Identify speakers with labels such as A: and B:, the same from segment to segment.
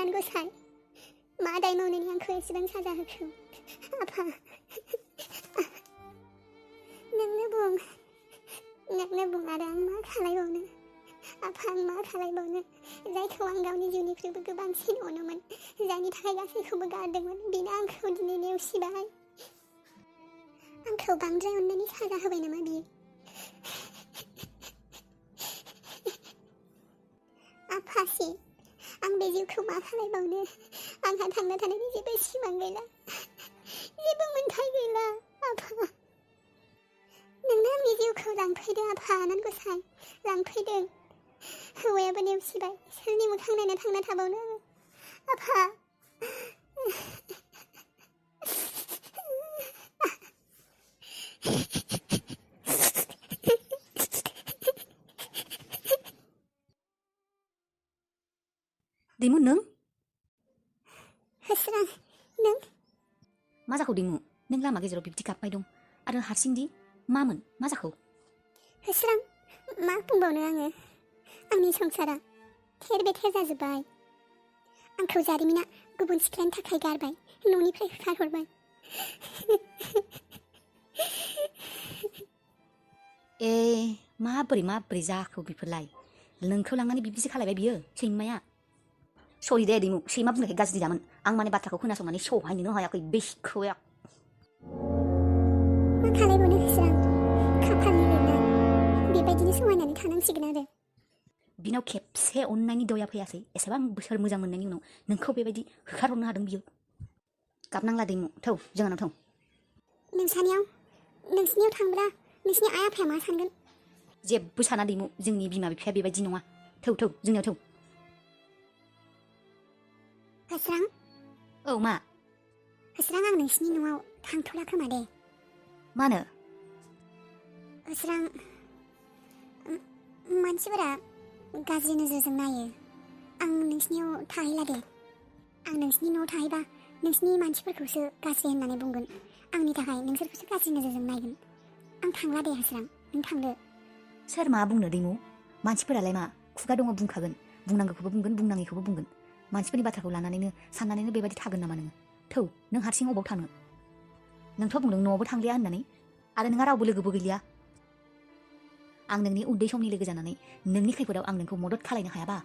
A: आनान गसाय मा दाय मावनानै आंखौ एसेबां साजा होखो आफा नोंनो बुं आरो आं मा खालायबावनो आफा आं मा खालायबावनो जायखौ आं गावनि जिउनिख्रुइबो गोबांसिन अनोमोन जायनि थाखाय गासैखौबो गारदोंमोन बेनो आंखौ दिनै नेवसिबाय आंखौ बांद्राय अननायनि साजा होबाय नामा बियो आफासि आं बे जिउखौ मा खालायबावनो आंहा थांना थानायनि जेबो सिमां गैला जेबो मोन्थाय गैला आफा नोंनो आंनि जिउखौ लांफैदो आफा आनान गसाय लांफैदों हौवायाबो नेवसिबाय सोरनि मोखां नायना थांना थाबावनो आफा
B: दैमु नों
A: होस्रां नों
B: मा जाखौ दैमु नों लामा गेजेराव बिब्दि गाबबाय दं आरो हारसिंदि मामोन मा जाखौ
A: होस्रां मा बुंबावनो आङो आंनि संसारा थेर बेथेर जाजोब्बाय आंखौ जारिमिना गुबुन सिख्लानि थाखाय गारबाय न'निफ्राय होखारहरबाय
B: माबोरै जाखौ बेफोरलाय नोंखौ लांनानै बिब्दिसो खालायबाय बियो सैमाया सरि दे दैमु सैमा बुंनायखाय गाज्रि जामोन आं माने बाथ्राखौ खोनासंनानै सहायनोनो हायाखै बेखौ
A: मा खालायबावनो होस्रां खाफालनि लिरनाय बेबायदिनो सहायनानै थानांसिगोन आरो
B: बिनाव खेबसे अननायनि दया फैयासै एसेबां बोसोर मोजां मोननायनि उनाव नोंखौ बेबायदि होखारहरनो हादों बियो गाबनांला दैमु थौ जोंहानाव थौ
A: नोंसिनियाव थांब्ला नोंसिनि आइ आफाया मा सानगोन
B: जेबो साना दैमु जोंनि बिमा बिफाया बेबायदि नङा थौ जोंनियाव थौ
A: होस्रां
B: औ मा
A: होस्रां आं नोंसिनि न'आव थांथ'ला खोमा दे
B: मानो
A: होस्रां मानसिफोरा गाज्रि नोजोरजों नायो आं नोंसिनियाव थाहैला दे आं नोंसिनि न'आव थाहैबा नोंसिनि मानसिफोरखौसो गाज्रि होननानै बुंगोन आंनि थाखाय नोंसोरखौसो गाज्रि नोजोरजों नायगोन आं थांला दे होस्रां नों थांदो
B: सोर मा बुंनो दैमु मानसिफोरालाय मा खुगा दङ बुंखागोन बुंनांगौखौबो बुंगोन बुंनाङैखौबो बुंगोन मानसिफोरनि बाथ्राखौ लानानैनो साननानैनो बेबायदि थागोन नामा नोङो थौ नों हारसिं अबाव थानो नोंथ' बुंदों न'आवबो थांलिया होननानै आरो नोंहा रावबो लोगोबो गैलिया आं नोंनि उन्दै समनि लोगो जानानै नोंनि खैफोदाव आं नोंखौ मदद खालायनो हायाबा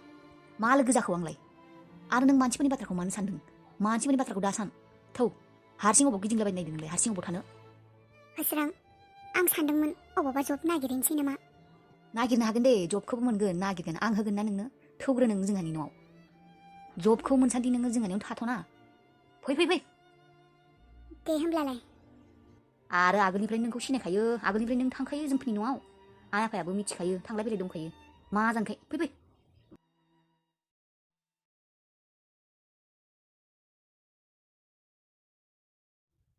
B: मा लोगो जाखौ आंलाय आरो नों मानसिफोरनि बाथ्राखौ मानो सानदों मानसिफोरनि बाथ्राखौ दा सान थौ हारसिं अबाव गिदिंलाबाय नायदों नोंलाय हारसिं अबाव थानो
A: होस्रां आं सानदोंमोन अबावबा जब नागिरहैनोसै नामा
B: नागिरनो हागोन दे जबखौबो मोनगोन नागिरगोन आं होगोन ना नोंनो थौग्रो नों जोंहानि न'आव जबखौ मोनसान्दि नोङो जोंहानियाव थाथ'ना फै
A: दे होमब्लालाय
B: आरो आगोलनिफ्राय नोंखौ सिनायखायो आगोलनिफ्राय नों थांखायो जोंफोरनि न'आव आइ आफायाबो मिथिखायो थांलाय फैलाय दंखायो मा जानखाय फै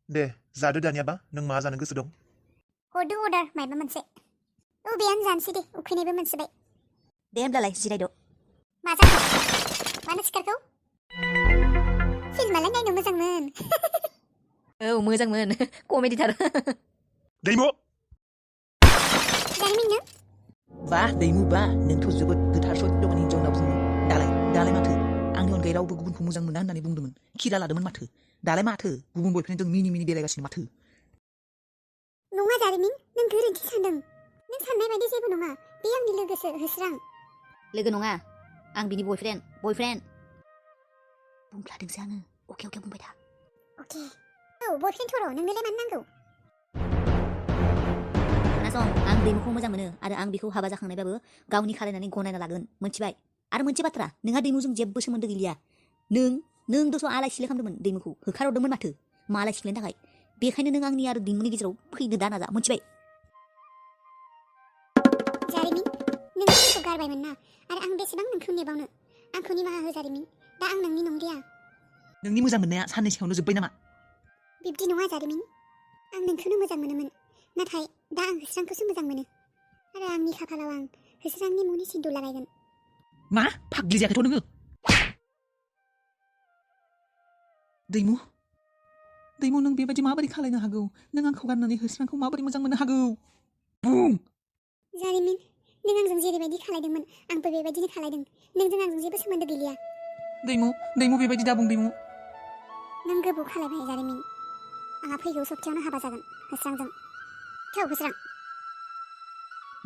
C: दे जादो दानियाबा नों मा जानो गोसो दं
A: हरदो अर्डार मायबा मोनसे बेयानो जानोसै दे उखैनायबो मोनसोबाय
B: दे होमब्लालाय जिरायद'
A: मा जाखो मानो सिखारखौ फिल्मालाय नायनो मोजांमोन
B: औ मोजांमोन कमेडिथार
C: दैमु
A: जारिमिन नों
D: बा दैमु बा नोंथ' जोबोद गोथार सत्यबान हिनजाव होनना बुंदोंमोन दालाय माथो आंनि अनगायै रावबो गुबुनखौ मोजां मोना होननानै बुंदोंमोन खिरा लादोंमोन माथो दालाय माथो गुबुन बयफ्रेन्डजों मिनि बेरायगासिनो माथो
A: नङा जारिमिन नों गोरोन्थि सानदों नों साननाय बायदि जेबो नङा बे आंनि लोगोसो होस्रां
B: लोगो नङा आं बिनि बयफ्रेन्ड बुंफ्लादोंसो आङो अके बुंबाय था
A: अके औ बयफ्रेन्ड थ'र' नोंनोलाय मानो नांगौ
B: खोनासं आं दैमुखौ मोजां मोनो आरो आं बेखौ हाबा जाखांनायबाबो गावनि खालायनानै गनायना लागोन मोनथिबाय आरो मोनसे बाथ्रा नोंहा दैमुजों जेबो सोमोन्दो गैलिया नों दस' आलाय सिलाय खालामदोंमोन दैमुखौ होखारहरदोंमोन माथो मालाय सिख्लायनि थाखाय बेखायनो नों आंनि आरो दैमुनि गेजेराव फैनो दानाजा मोनथिबाय
A: जारिमिन नों आंखौ गारबायमोन ना आरो आं बेसेबां नोंखौ नेबावनो आंखौ निमाहा हो जारिमिन दा आं नोंनि नंलिया
D: नोंनि मोजां मोननाया साननै सिगाङावनो जोब्बाय नामा
A: बिब्दि नङा जारिमिन आं नोंखौनो मोजां मोनोमोन नाथाय दा आं होस्रांखौसो मोजां मोनो आरो आंनि खाफालाव आं होस्रांनि मुनि सिन्दुर लागायगोन
D: मा फाग्लि जायाखैथ' नोङो दैमु नों बेबायदि माबोरै खालायनो हागौ नों आंखौ गारनानै होस्रांखौ माबोरै मोजां मोननो हागौ बुं
A: जारिमिन नों आंजों जेरैबायदि खालायदोंमोन आंबो बेबायदिनो खालायदों नोंजों आंजों जेबो सोमोन्दो गैलिया
D: दैमु बेबायदि दाबुं दैमु
A: नों गोबाव खालायबाय जारिमिन आंहा फैगौ सप्तायावनो हाबा जागोन होस्रांजों थौ होस्रां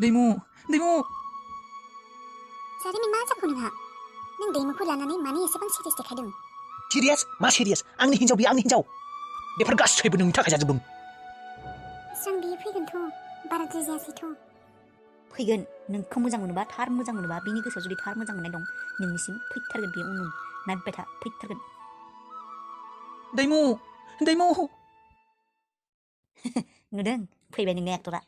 D: दैमु
A: जारिमिन मा जाखो नोंहा नों दैमुखौ लानानै मानो एसेबां सिरियास देखायदों
D: सिरियास मा सिरियास आंनि हिन्जाव बियो आंनि हिन्जाव बेफोर गासैबो नोंनि थाखाय जाजोबदों
A: होस्रां बियो फैगोनथ' बाराद्राय जायासैथ'
B: फैगोन नोंखौ मोजां मोनोबा थार मोजां मोनोबा बिनि गोसोआव जुदि थार मोजां मोननाय दं नोंनिसिम फैथारगोन बेयो उन नायबाय था फैथारगोन
D: दैमु
B: नुदों फैबाय नोंनि एक्टरा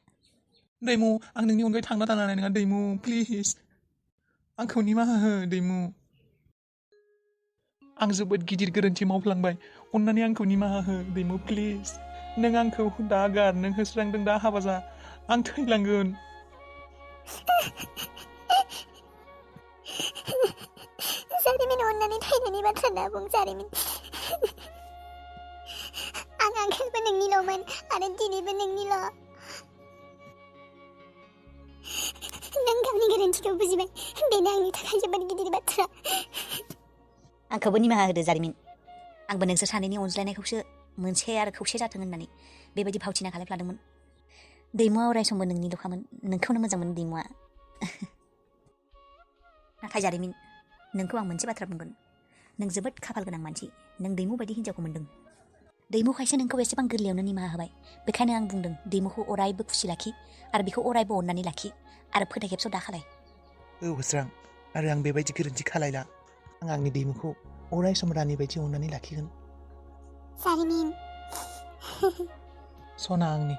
D: दैमु आं नोंनि अनगायै थांना थानो हानाय नङा दैमु प्लिज आंखौ निमाहा हो दैमु आं जोबोद गिदिर गोरोन्थि मावफ्लांबाय अन्नानै आंखौ निमाहा हो दैमु प्लिज नों आंखौ दा गार नों होस्रांदों दा हाबा जा आं थैलांगोन
A: जारिमिन अननानै थैनायनि बाथ्रा दा बुं जारिमिन आं आगोलबो नोंनिल'मोन आरो दिनैबो नोंनिल' नों गावनि गोरोन्थिखौ बुजिबाय बेनो आंनि थाखाय जोबोद गिदिर बाथ्रा
B: आंखौबो निमाहा होदो जारिमिन आंबो नोंसोर सानैनि अनज्लायनायखौसो मोनसे आरो खौसे जाथों होननानै बेबायदि भावथिना खालामफ्लादोंमोन दैमुआ अरायसमबो नोंनिल'खामोन नोंखौनो मोजां मोनो दैमुआ नाथाय जारिमिन नोंखौ आं मोनसे बाथ्रा बुंगोन नों जोबोद खाफाल गोनां मानसि नों दैमु बायदि हिन्जावखौ मोन्दों दैमुखायसो नोंखौ एसेबां गोरलैयावनो निमाहा होबाय बेखायनो आं बुंदों दैमुखौ अरायबो खुसि लाखि आरो बेखौ अरायबो अननानै लाखि आरो फोथाय खेबस' दाखालाय
C: औ होस्रां आरो आं बेबायदि गोरोन्थि खालायला आं आंनि दैमुखौ अराय सम रानि बायदि अननानै लाखिगोन
A: जारिमिन
C: सना आंनि